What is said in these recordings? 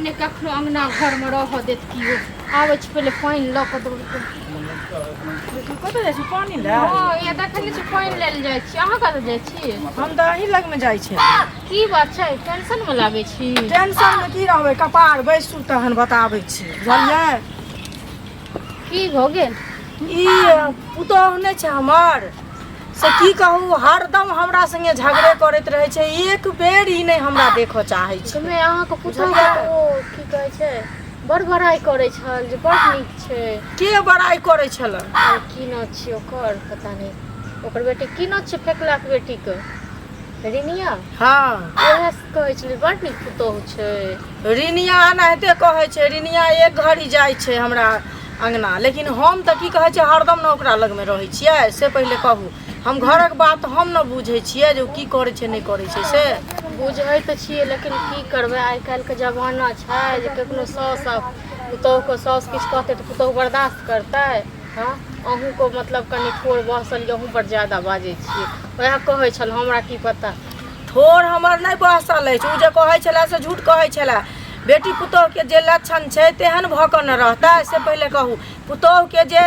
नहि कखनो अङ्गना घरमे रहऽ देत केओ। आबै छी पहिले पानि लऽ कऽ दौड़ कऽ। कतऽ जाइ छी पानि लए? हँ, यहाँ देखै नहि छी, पानि लेल जाइ छी। अहाँ कतऽ जाइ छी? हम तऽ अहीं लगमे जाइ छी। की बात छै, टेंशनमे लागै छी? टेंशनमे की रहबै, कपार बैसू तहन बताबै छी, बुझलियै? की भऽ गेल? ई पुतोहु नहि छै हमर, से की कहू, हरदम हमरा संगे झगड़े करैत रहै छै, एक बेर ई नहि हमरा देखऽ चाहै छै। मे अहाँके पुतोहु बुझलियै? ओ की कहै छै, बड़ बड़ाइ करै छल जे बड़ नीक छै। के बड़ाइ करै छलै? आर की नाम छियै ओकर, पता नहि, ओकर बेटी की नाम छियै, फेकलाके बेटीके रिनिया। हँ, उएह कहै छलै बड़ नीक पुतोहु छै। रिनिया एनाहिते कहै छै। रिनिया एक घड़ी जाइ छै हमरा अङ्गना, लेकिन हम तऽ की कहै छै, हरदम ने ओकरा लगमे रहै छियै, से पहिले कहू। हम घरक बात हम ने बुझै छियै जे ओ की करै छै, नहि करै छै, से बुझै तऽ छियै, लेकिन की करबै, आइ काल्हिके जमाना छै जे कखनो साउस आ पुतोहुके, साउस किछु कहतै तऽ पुतोहु बर्दाश्त करतै? हँ, अहूँके मतलब कनि ठोर बहसल यऽ, अहूँ बड़ ज्यादा बाजै छियै। वएह कहै छल, हमरा की पता। ठोर हमर नहि बहसल अछि। ओ जे कहै छलै से झूठ कहै छलै। बेटी पुतोहुके जे लक्षण छै तेहन भऽ कऽ ने रहतै, से पहिले कहू। पुतोहुके जे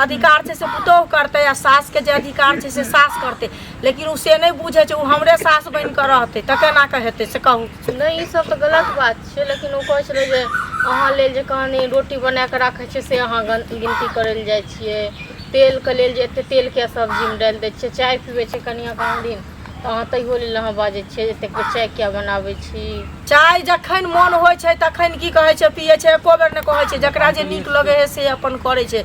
अधिकार छै से पुतोहु करतै आ सासके जे अधिकार छै से सास करतै, लेकिन ओ से नहि बुझै छै। ओ हमरे सास बनि कऽ रहतै तऽ केना कऽ हेतै, से कहू। नहि, ई सब तऽ गलत बात छै, लेकिन ओ कहै छलै जे अहाँ लेल जे कहानी रोटी बना कऽ राखै छियै से अहाँ गिनती करै लए जाइ छियै, तेलके लेल जे एते तेल किया सब्जीमे डालि दै छियै, चाय पीबै छै कनिआँ कहाँ दिन तऽ अहाँ तैयो लेल अहाँ बाजै छियै जे एतेक बेर चाय किया बनाबै छी। चाय जखन मोन होइ छै तखन की कहै छै पियै छै, एको बेर नहि कहै छै। जकरा जे नीक लगै हइ से अपन करै छै।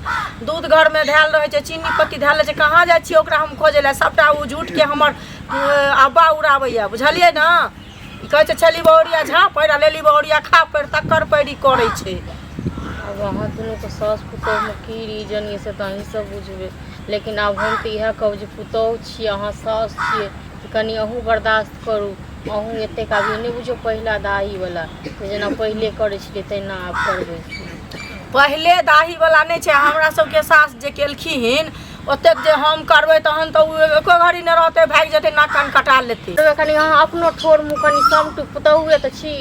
दूध घरमे धएल रहै छै, चीनी पत्ती धएल रहै छै, कहाँ जाइ छियै ओकरा हम खोजै लए? सभटा ओ झूठके हमर अब्बा उड़ाबैए, बुझलियै ने? ई कहै छै छली बहुरिया झाँपड़ आ लेली बहुरिया खापड़, तकर पैरी करै छै। आब अहाँ दुनूके साउस पुतोहुमे की रीजन यऽ से तऽ अहीँ सब बुझबै, लेकिन आब हम तऽ इएह कहब जे पुतोहु छियै अहाँ, साउस छियै, तऽ कनि अहूँ बर्दाश्त करू। अहूँ एतेक आब ई नहि बुझियौ पहिला दाहीवला जेना पहिले करै छलियै तहिना आब करबै। पहिले दाहीवला नहि छै। हमरा सबके सास जे केलखिन ओतेक जे हम करबै तहन तऽ ओ एको घड़ी नहि रहतै, भागि जेतै, नाक कान कटा लेतै। कनि अहाँ अपनो ठोर मुँह कनि समटू, पुतहुए तऽ छी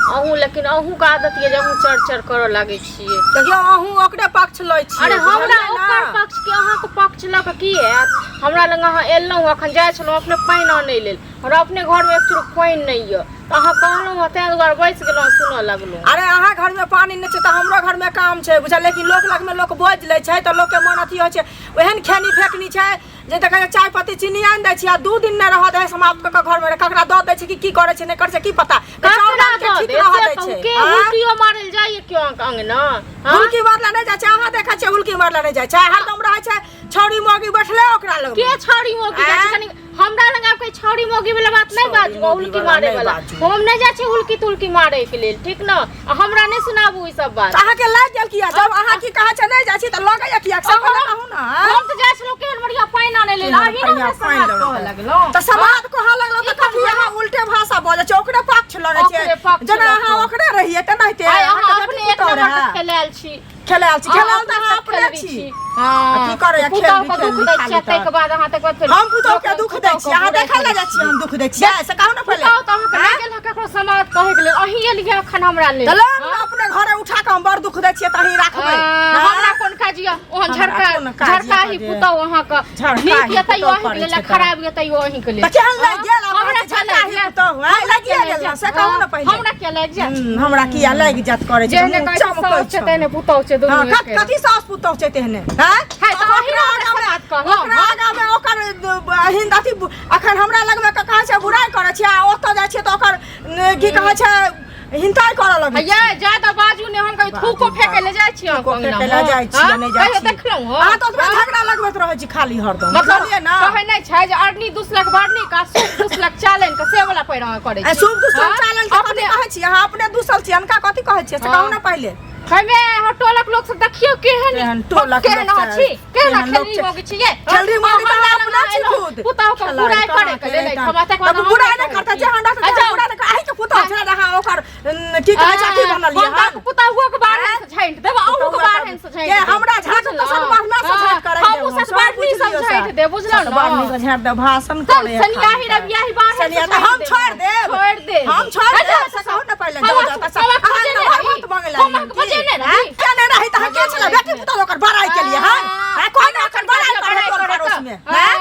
अहूँ, लेकिन अहूँके आदत यऽ जे अहूँ चर चर करऽ लागै छियै। देखियौ, अहूँ ओकरे पक्ष लै छियै। अरे हमरा बुझलियै ने? ओकर पक्ष के अहाँके पक्ष लऽ कऽ की हैत? हमरा लग अहाँ एलहुँ, अखन जाइ छलहुँ अपने पानि आनै लेल, हमरा अपने घरमे एक चुरुक पानि नहि यऽ, तऽ अहाँ कहलहुँ हँ ताहि दुआरे बैस गेलहुँ, सुनऽ लगलहुँ। अरे अहाँ घरमे पानि नहि छै तऽ हमरो घरमे काम छै, बुझल? लेकिन लोक लगमे लोक बोजि लै छै तऽ लोकके मन अथी होइ छै। ओहन खेनी फेकनी छै जे देखै छै चाय पत्ती चीनी आनि दै छी आ 2 दिन नहि रहऽ दै, समाप्त कऽ कऽ घरमे ककरा दऽ दै छै कि की करै छै नहि करै छै की पता। चाउर ककरा दालि के दऽ ठीक देत रहऽ से दै कहू? छै। के आँय? हुलकियो मारै लए जाइए केओ अहाँके अङ्गना? हँ? हुलकी मारला नहि जाइ छै। अहाँ देखै छियै हुलकी मारला नहि जाइ छै, हरदम रहै छै छौड़ी मौगी बैठले ओकरा लग। के छौड़ी मौगी जाइ छै? आँय? कनि हमरा लग आब कहै छौड़ी मौगी वाला बात नहि छौड़ी बाजू, मौगी हुलकी वाला मारे नहि वाला बाजू। हम नहि जाइ छी हुलकी तुलकी मारे के लेल, ठीक न? आ हमरा नहि सुनाबू ई सब बात। तऽ अहाँके लागि गेल किया? जब अहाँ की कहै छै नहि जाइ छी तऽ लगैया किया, से पहिले कहू ने। आँय? हम तऽ जाइ छलहुँ केहन बढ़िया पानि आनै लेल, केहन अहीं ने बढ़िया हमरा पानि समाद लऽ कहऽ लगलहुँ। तऽ समाद कहऽ लगलहुँ तऽ कथी अहाँ उल्टे भाषा बजै छै, ओकरे पक्ष लड़ै ओकरे छै पक्ष जेना लऽ अहाँ कऽ। ओकरे रहियै तेनाहिते। आइ अहाँ अहाँके अपने बेटी एक पुतहु नंबर के रहए खेलायल छी। खेलायल छी, खेलायल तऽ अहाँ अपने अपने छी। हँ, की करैया? पुतहु खेलबी के दुख खेलबी दै खाली छियै तऽ। ताहिके बाद अहाँ तकर बाद फेर हम पुतहु के दुख दै पुतहु छियै? अहाँ बुराइ देखै लए करै जाइ छियै हम दुख दै छियै, से कहू ने पहिले। पुतहु तऽ अहाँके नहि गेल हँ ककरो समाद कहैके लेल, अहीं एलियै अखन हमरा लेल। तऽ लऽ आनू अपने घरे उठा कऽ, हम बड़ दुख दै छियै तऽ अहीं राखबै। आ, हमरा कोन काज यऽ ओहन हमरा झड़का कोन काज यऽ झड़काही जे- पुतहु अहाँके झड़काही नीक यऽ तैयो पुतहु अहींके करै लेल छै तऽ। खराब यऽ तैयो अहींके लेल। तऽ केहन लागि गेल आब हमरा अहाँके किया लागि झड़काही जायत? पुतहु, आँय, हमरा लागिए किया गेल लागि ने, से जायत? कहू ने पहिले। हमरा किया लागि जायत? हमरा किया लागि जायत करै छै जेहने मुँह कहै छै चमकै साउस छै छौ। तेहने पुतहु छै दुनू हँ, एके। कथी सास पुतहु छै तेहने? हैं? है, तऽ अहीं ओकरा हमरा आगामे समाद कहलहुँ, ओकरा हँ? आगामे ओकर हिन्द अथी अखन हमरा लगमे के कहै छै बुराइ करै छै आ ओतऽ जाइ छियै तऽ ओकर की कहै छै हिंसाइ करऽ लगै ये ज्यादा बाजू ने, हम कभी थूको फेंके ले जाइ छी थूको फेंके ले जाइ छी, नहि जाइ कहियो छी। देखलहुँ हँ? अहाँ तऽ ओतबे झगड़ा लगबैत रहै छी खाली हरदम, मतलब बुझलियै ने? कहै नहि छै जे अरनी दुसलक बरनी का सूप दुसलक चालनि के, से वाला पैर अहाँ करै आ छी। शुभ दुसल हँ? चालनि के कथी अपने कहै छी? अहाँ अपने दुसल छी, अनका कथी कहै छियै, से हँ। कहू ने पहिले। हमे अहाँ टोलक लोक सब देखियौ केहन केहन टोलक केहन लोक अहाँ छै, छी, केहन केहन लोक खेलरी छै। मौगी छियै। खेलरी मौगी तऽ हमरा अहाँ लग अपना छी एलहुँ, खुद। पुतहु के खेलाड़ी बुराइ कहाँ करे के लेल के हमरा तकर बाद तब अहाँ बुराइ हमरा नहि करतै, कहै जे हमरा छी। अच्छा। बुराइ नहि करतै, अहींके पुतहु छलै जे अहाँ ओकर की कहै छै अथी बनलियै हम हन। तऽ पुतहुओ के बारहन से झाँटि देब, अहूँ के बारहन से झाँटि के देब। हमरा झाँटब तऽ सतबारना से झाँटि कऽ राखि देब हमहूँ हम, सतबारनी सब सब बुझि लियौ झाँटि देब, बुझलहुँ ने? सतबारनी से झाँटि देब, भाषण तब करे सनियाही रवियाही बारहन से सनिया तऽ हम झाँटि छोड़ि देब। देब, छोड़ि देब। हम छोड़ि अच्छा, देब, से कहू ने पहिले। हवा जाउ जाउ तऽ हवा अहाँ खोजे एना ने भर हम अहाँके बजेने रही? के नहि रही तऽ अहाँ के छलै बेटी पुतोह ओकर बड़ाई के लिए हन आ कोई ना ओकर बड़ाई करे टोल पड़ोस में हैं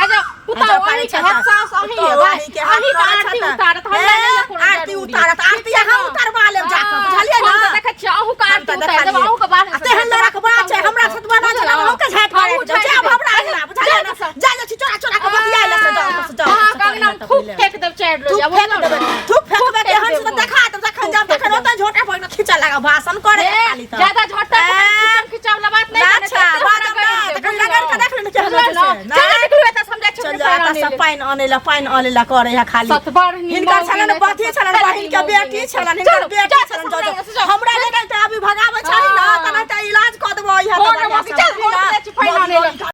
अच्छा पुतोह अहीं के हाथ सास अहीं पुतोह हेबै अहीं के हाथ अहीं के आरती उतारत हमरा नहि यऽ कोनो आरती जरूरी। उतारत आरती अहाँ उतारवा लेब जाकऽ बुझलियै हम ना तऽ देखै छियै अहूँ के हम आरती तऽ उतारि देब देखलियै। अहूँ के बाहर आ तेहन लड़क बात छै हमरा से बना छै अहूँ के झाट मारे हमहूँ जायब झाड़ि हमरा अंगना बुझलियै ना जा जा छी चोरा चोरा के बतियाइ ले से जाओ से जाओ अहाँ के अंगना में थूक फेंक देब चारि रोज थूक आब फेंक देबै थूक फेंकबै तेहन से तऽ देखा देब जखन जाब तखन ओतऽ झोटा पर खींचऽ लागब भाषण करे खाली तऽ ज्यादा झोटा ए, खिंचाव वाला बात नहीं अच्छा बाजब ना तखन रगड़ के देख लेने केहन होइ छै से चल निकलू एतऽ से, हम जाइ छी चल अपने जा पानि एतऽ आनै से लेल। पानि आनै ला पानि आनै ला करै है खाली सतबर नी हिनकर मौगी छलनि नहि बथी छलनि बहिन के बेटी छलनि हिनकर चलू, बेटी जाउ, छलनि जाउ, जाउ, जाउ, जाउ। हमरा नहि तऽ अभी भगाबै छली ना हाँ। तऽ नहि तऽ इलाज कऽ देबो इएह फोन रखी, चल, हम जाइ छी पानि आनै लेल।